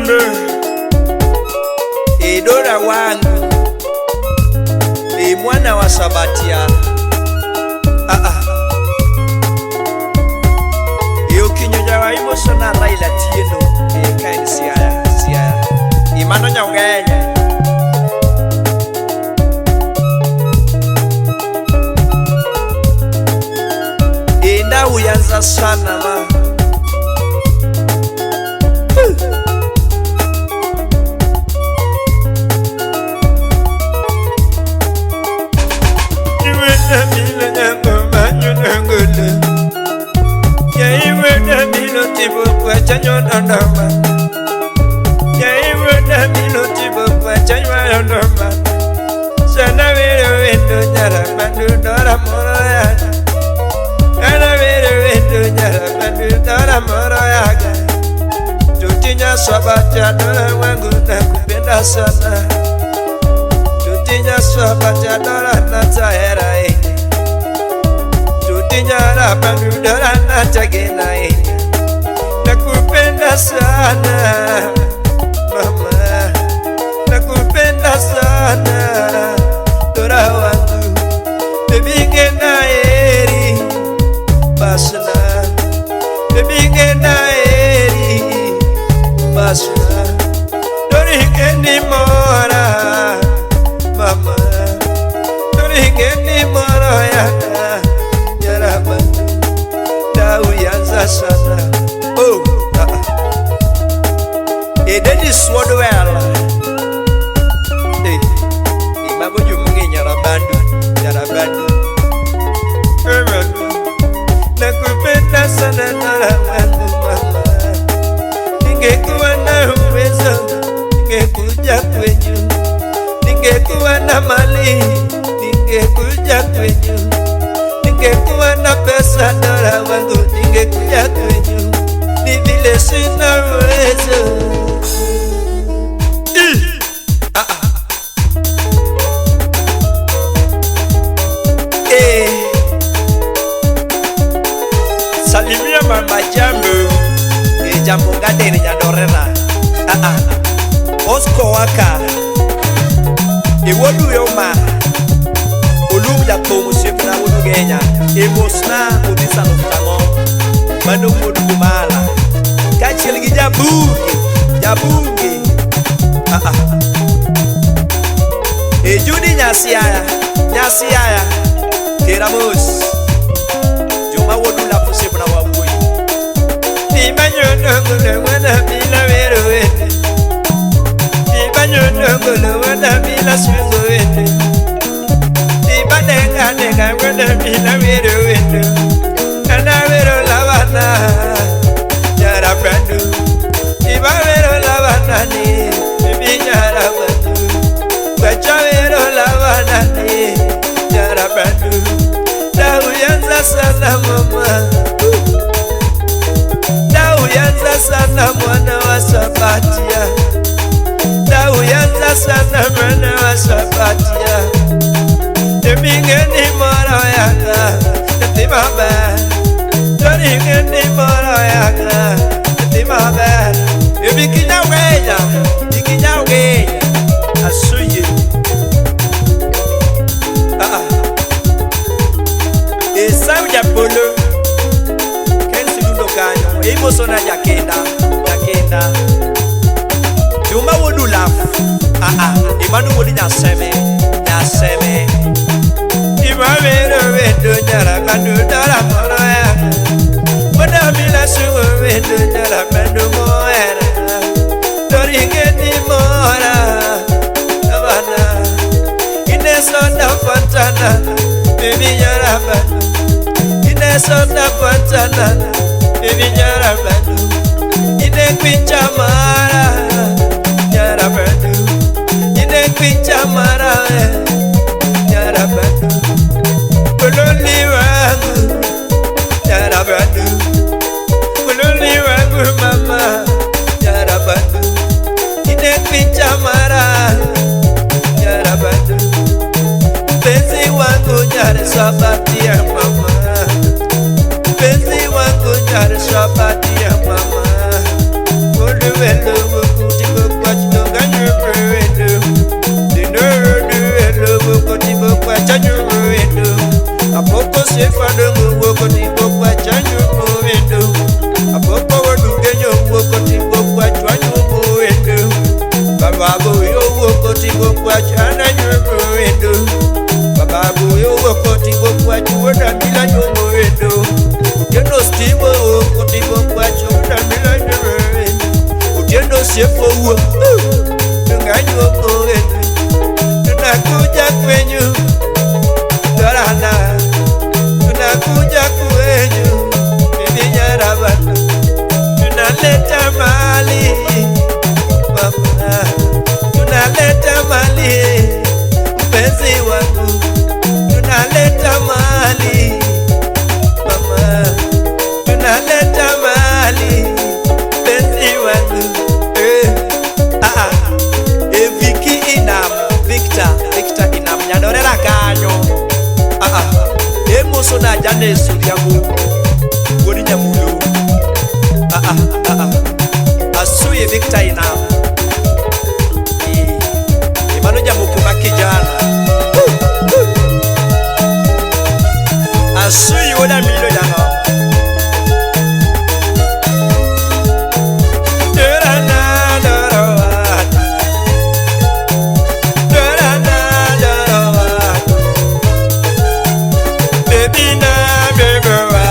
Jambo. Edora wangu. E mwana wa Sabatia. Ah ah. E okinyo jawa imosona Raila Tieno. E kaen Siaya, Siaya. Imano nyaugenya. Enda uyanza sana ma. Sabatia dola wangu nakupenda sana. Tutinya sabatia dola natahera enye. Tutinya rabandu dola natagena enye. Nakupenda sana mama, nakupenda sana dola wangu. Baby ngena eri basna, baby ngena eri basna. Dori ngeni mora mama, dori ngeni mora ya yaraba dau yanza sana. Oh ah. Edeni swodwela eh imago jumungi nyarabandu nyarabandu. Nakupenda sana dora wangu mama. Ningekuwa na uwezo ningekuja kwenyu, ningekuwa na mali ningekuja kwenyu, ningekuwa na pesa dora wangu ningekuja kwenyu. Ni vile sina uwezo. Eh, salimia mama jambo. E jambo gadeni nyadorera. Ah ah. Osco waka. E wodu yoma. Olum japo musipna wodu genya. E mosna odisa noftango. Mano wodu kumala. Kachiel gi jabunge, jabunge. Ah ah. E Judi nyasiaya, nyasiaya. Teramos. Juma wodu la posipna wabui. Sana mama, dauyanza sana mwana wa Sabatia, dauyanza sana mwana wa Sabatia. Emingeni moro yaka, timaba. Toringeni moro yaka, timaba. Ebikinya weya, ikinya weya, asuye. Ah ah. Esau japolo. Imosona jakenda, jakenda. Juma wodu laf. Ah ah. Imanu wodi nyaseme, nyaseme. Ima wero wendo nyara bandu dara moro ya. Wada mila sugo wendo nyara bandu moera. Dori ngeni mora, abana. Inesonda fontana, baby nyara bandu. Inesonda fontana. Baby nyara bandu, ine kwicha mara, nyara bandu, ine kwicha mara, nyara bandu, kuloli wangu, nyara bandu, kuloli wangu mama, nyara bandu, ine kwicha mara, nyara bandu, mpenzi wangu nyara Sabatia mama. Mpenzi wangu nyara Sabatia mama. Oluwelo Osiepa dongo wuok oting'o kwach anyuomo wendo. Apoko wuod Ugenya owuok oting'o kwach wanyuomo wendo. Baba Boyo owuok oting'o kwach an anyuomo wendo. Baba Boyo owuok oting'o kwach wuod Abila nyuomo wendo. Otieno Steve owuok oting'o kwach wuod Abila nyuomo wendo. Otieno Osiepa owuok tunganyuomo wendo. Tunakuja kwenyu Dorana, tunakuja kwenyu bibi Nyarabana, tunaleta mali mama, tunaleta mali mpenzi wangu, tunaleta mali mama, tunaleta mali mpenzi wangu eh. Ah, ah. E Vicky Inam, Victor, Victor Inam, nyadorera kanyo. Ah ah. E moso na Jane Odhiambo, wuod Nyamulo. Ah ah ah ah. Asuye Victor Inam. E mano jamoko ma kijana. Asuye wuod Amilo jango. Dorana, dorowa. Dorana, dorowa. Baby na baby wa.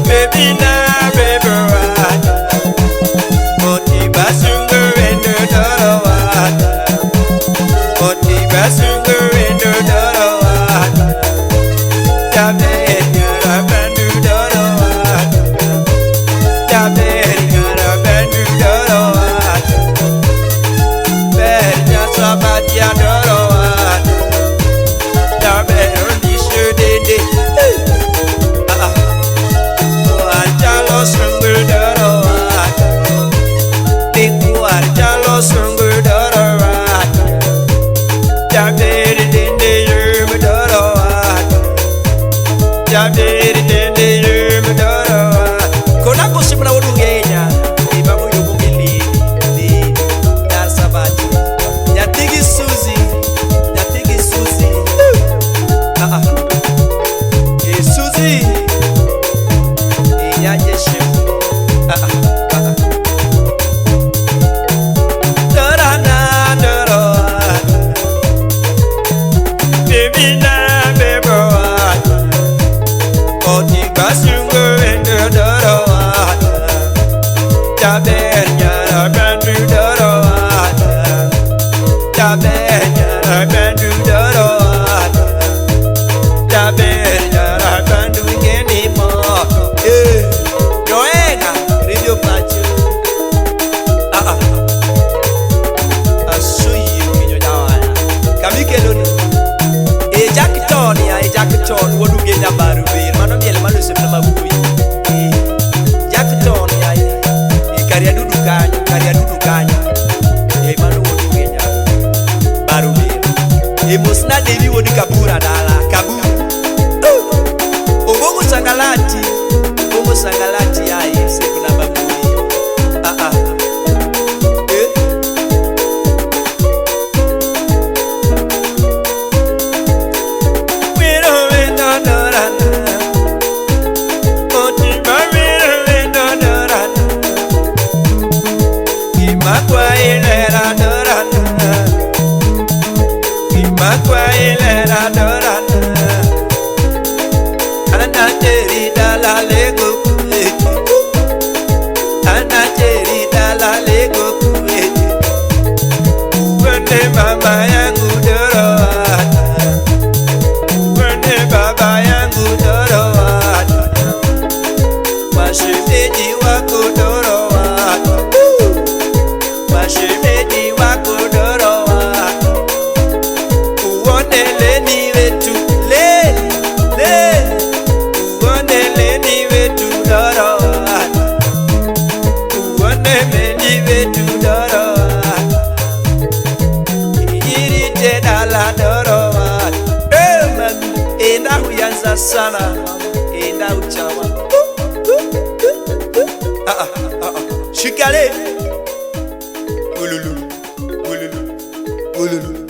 Baby na baby wa. Oti basungu wendo dorowa. Oti basungu wendo dorowa. Dabe nyara bandu dorowa. Dabe nyara bandu dorowa. Benya sabatia dorowa. Dabe onishe dede. Ah ah. Warjalo sungu dorowa. Biku warjalo sungu dorowa. Dabe dede yum dorowa. Dabe dede yum dorowa. Kona kusipna wodungenya. Ibabu yubungili. Di dar sabati. Nyathigi Suzy. Nyathigi Suzy. Ah ah. E Suzy. E nyaje shim. Ah ah ah ah. Dorana dorowa. Baby na baby wa. Oti basungu wendo dorowa. Jaber nyara bandu dorowa. Jaber nyara bandu dorowa. Jaber nyara bandu ngeni mo. Eh, Joenga Radio Pacho. Ah ah. Asuyi winyo jawaya. Kamikelo ni. E Jackton ya, e Jackton wuod Ugenya baru ber. Mano miel mano osiepna ma wuoyi. E Jackton ya, e Kariadudu kanyo, Kariadudu kanyo. E mano wuod Ugenya baru ber. E mosna Devi wuod Kabura dala, Kabura. Obongo Sangalati, Obongo Sangalati ya, e osiepna ma wuoyi. Ah ah. Eh. Wero wendo dorana. Otima wero wendo dorana. Imakwa ilera dorana. Imakwa ilera dorana. Anateri dala lego kueti. Anateri dala lego kueti. Uwene mama yangu dorana. Uwene baba yangu dorowata. Mashemeji wako dorowata. Mashemeji wako dorowata. Uone leni wetu leli leli. Uone leni wetu dorowata. Uone meni wetu dorowata. Irite dala dorowata. Eh, magu enda huyanza sana enda uchawa. Ah ah ah ah. Shikale. Ululu ululu ululu.